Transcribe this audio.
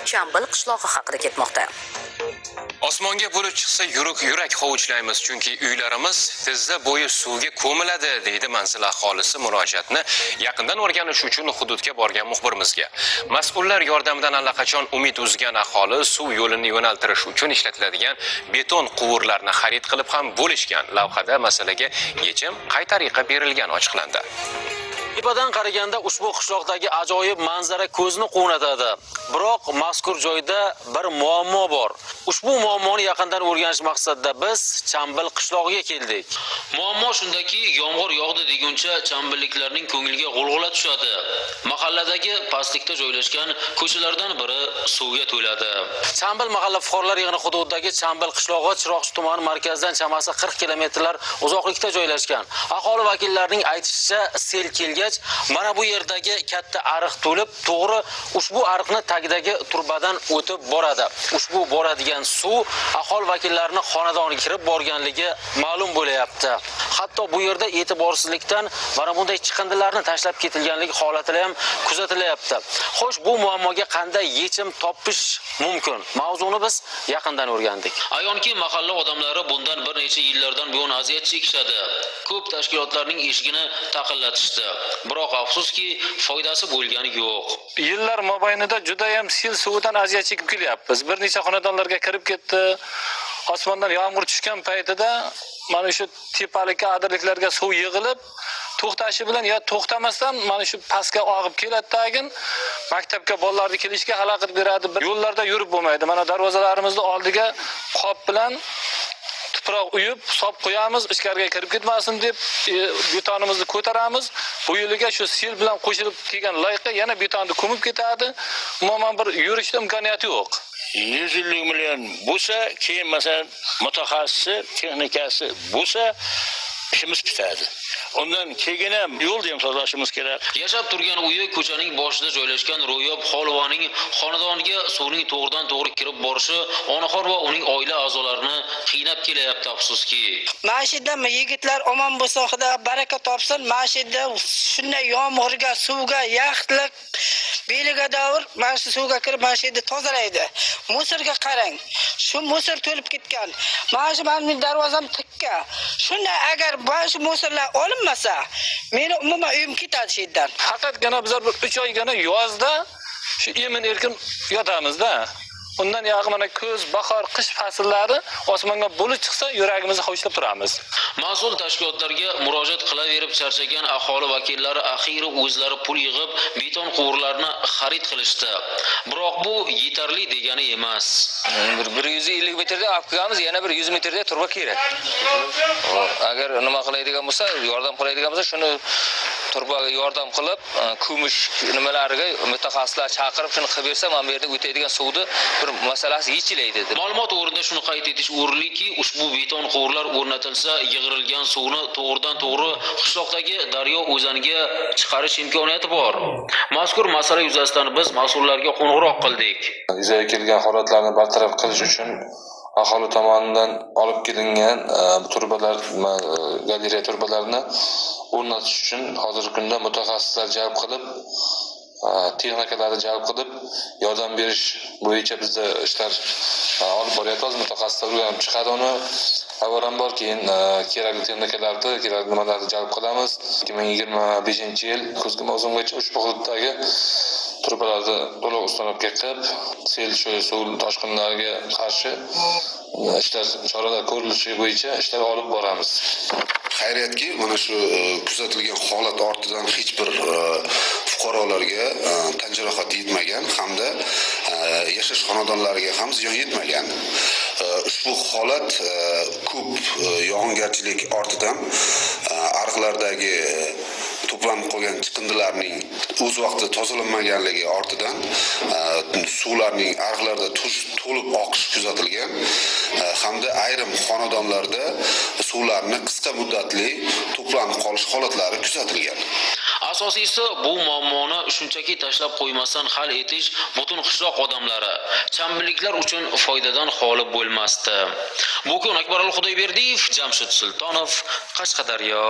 Chambil qishlog'i haqida ketmoqda. Osmonga bulut chiqsa, yurak hovuchlaymiz, chunki uylarimiz tizza bo'yi suvga ko'miladi, deydi manzil aholisi murojaatni yaqindan o'rganish uchun hududga borgan muxbirimizga. Mas'ullar yordamidan allaqachon umid uzgan aholi suv yo'lini yo'naltirish uchun ishlatiladigan beton quvurlarni xarid qilib ham bo'lishgan. Lavhada masalaga yechim qay tariqa berilgani ochiqlandi. Tepadan qaraganda ushbu qishloqdagi ajoyib manzara ko'zni quvnatadi. Biroq mazkur joyda bir muammo bor. Ushbu muammoni yaqindan o'rganish maqsadida biz Chambil qishlog'iga keldik. Muammo shundaki, yomg'ir yog'di deguncha chambilliklarning ko'ngliga g'ulg'ula tushadi. Mahalladagi pastlikda joylashgan ko'chalardan biri suvga to'ladi. Chambil mahalla fuqarolar yig'ini hududidagi Chambil qishlog'i Chiroqchi tumani markazidan chamasi 40 kilometrlar uzoqlikda joylashgan. Aholi vakillarining aytishicha, sel kelgach, mana bu yerdagi katta ariq to'lib, to'g'ri ushbu ariqni tagidagi turbadan o'tib boradi. Ushbu boradigan suv aholi vakillarining xonadoniga kirib borganligi ma'lum bo'layapti. Hatto bu yerda e'tiborsizlikdan mana bunday chiqindilarni tashlab ketilganligi holatlari ham kuzatilyapti. Xo'sh, bu muammoga qanday yechim topish mumkin? Mavzuni biz yaqindan o'rgandik. Ayonki, mahalla odamlari bundan bir necha yillardan buyon aziyat chekishadi. Ko'p tashkilotlarning eshigini taqillatishdi. Biroq afsuski, foydasi bo'lgani yo'q. Yillar mobaynida judayam sel suvidan aziyat chekib kelyapmiz. Bir necha xonadonlarga kirib ketdi. Osmondan yomg'ir tushgan paytida mana shu tepalikka, adirliklarga suv yig'ilib, to'xtashi bilan yo to'xtamasdan mana shu pastga og'ib keladi, tagin maktabga bolalarni kelishiga xalaqit beradi. Bir yo'llarda yurib bo'lmaydi. Mana darvozalarimizni oldiga qop bilan tuproq uyib, sop qo'yamiz, ichkariga kirib ketmasin deb betonimizni ko'taramiz. Bu yo'liga shu sel bilan qo'shilib kelgan loyqa yana betonni ko'mib ketadi. Umuman bir yurishda imkoniyati yo'q. 150 million bo'lsa, keyin masalan mutaxassisi, texnikasi bo'lsa, ishimiz bitadi. Undan keyin ham yo'lni ham tozalashimiz kerak. Yashab turgan uyi ko'chaning boshida joylashgan Ro'yob Xolovaning xonadoniga suvning to'g'ridan to'g'ri kirib borishi onaxon va uning oila a'zolarini qiynab kelyapti, afsuski. Mana shu yerda yigitlar omon bo'lsin, Xudo baraka topsin. Mana shu yerda shunday yomg'irga, suvga yaxtlik beliga davr mana shu suvga kirib, mana shu yerda tozalaydi. Мусор ga qarang, shu мусор to'lib ketgan. Mana shu mening darvozam tikka. Shunday agar mana shu мусор lar olinmasa, meni umuman uyim ketadi shu yerdan. Faqatgina bizlar bir 3 oygina yozda shu emin erkin yotamizda. Undan yog'i mana kuz, bahor, qish fasllari osmonga bulut chiqsa, yuragimizni hovuchlab turamiz. Mas'ul tashkilotlarga murojaat qilaverib charchagan aholi vakillari axiyri o'zlari pul yig'ib beton quvurlarni xarid qilishdi. Biroq bu yetarli degani emas. Bir 150 metrda olib kelamiz, yana bir 100 metrda turba kerak. Agar nima qiladigan bo'lsa, yordam qiladigan bo'lsa, shuni turbaga yordam qilib, ko'mish nimalariga mutaxassislar chaqirib, shuni qilib bersa, mana bu yerda o'tadigan suvni bir masalasi yechilaydi deb. Ma'lumot o'rnida shuni qayd etish o'rinliki, ushbu beton quvurlar o'rnatilsa, yig'ilgan suvni to'g'ridan to'g'ri qishloqdagi daryo o'zaniga chiqarish imkoniyati bor. Mazkur masala yuzasidan biz mas'ullarga qo'ng'iroq qildik. Yuzaga kelgan holatlarni bartaraf qilish uchun aholi tomonidan olib kelingan turbalar, galereya turbalarini o'rnatish uchun hozirgi kunda mutaxassislar jalb qilib, texnikalarni jalb qilib, yordam berish bo'yicha bizda ishlar olib boryapmiz. Mutaxassislar o'rganib chiqadi uni avvalambor, keyin kerakli texnikalarni, kerakli nimalarni jalb qilamiz. 2025-yil kuzgi mavsumgacha ushbu hududdagi turbalarni to'liq установка qilib, sel, shu suv toshqinlariga qarshi ishlar, choralar ko'rilishi bo'yicha ishlar olib boramiz. Xayriyatki, mana shu kuzatilgan holat ortidan hech bir fuqarolarga tan jarohati yetmagan hamda yashash xonadonlariga ham ziyon yetmagan. Ushbu holat ko'p yog'ingarchilik ortidan ariqlardagi to'planib qolgan chiqindilarning o'z vaqtida tozalanmaganligi ortidan suvlarning ariqlarda to'lib oqishi kuzatilgan hamda ayrim xonadonlarda suvlarni qisqa muddatli to'planib qolish holatlari kuzatilgan. Asosiysi, bu muammoni shunchaki tashlab qo'ymasdan hal etish butun qishloq odamlari, chambilliklar uchun foydadan xoli bo'lmasdi. Bugun Akbarali Xudoyberdiyev, Jamshid Sultonov, Qashqadaryo.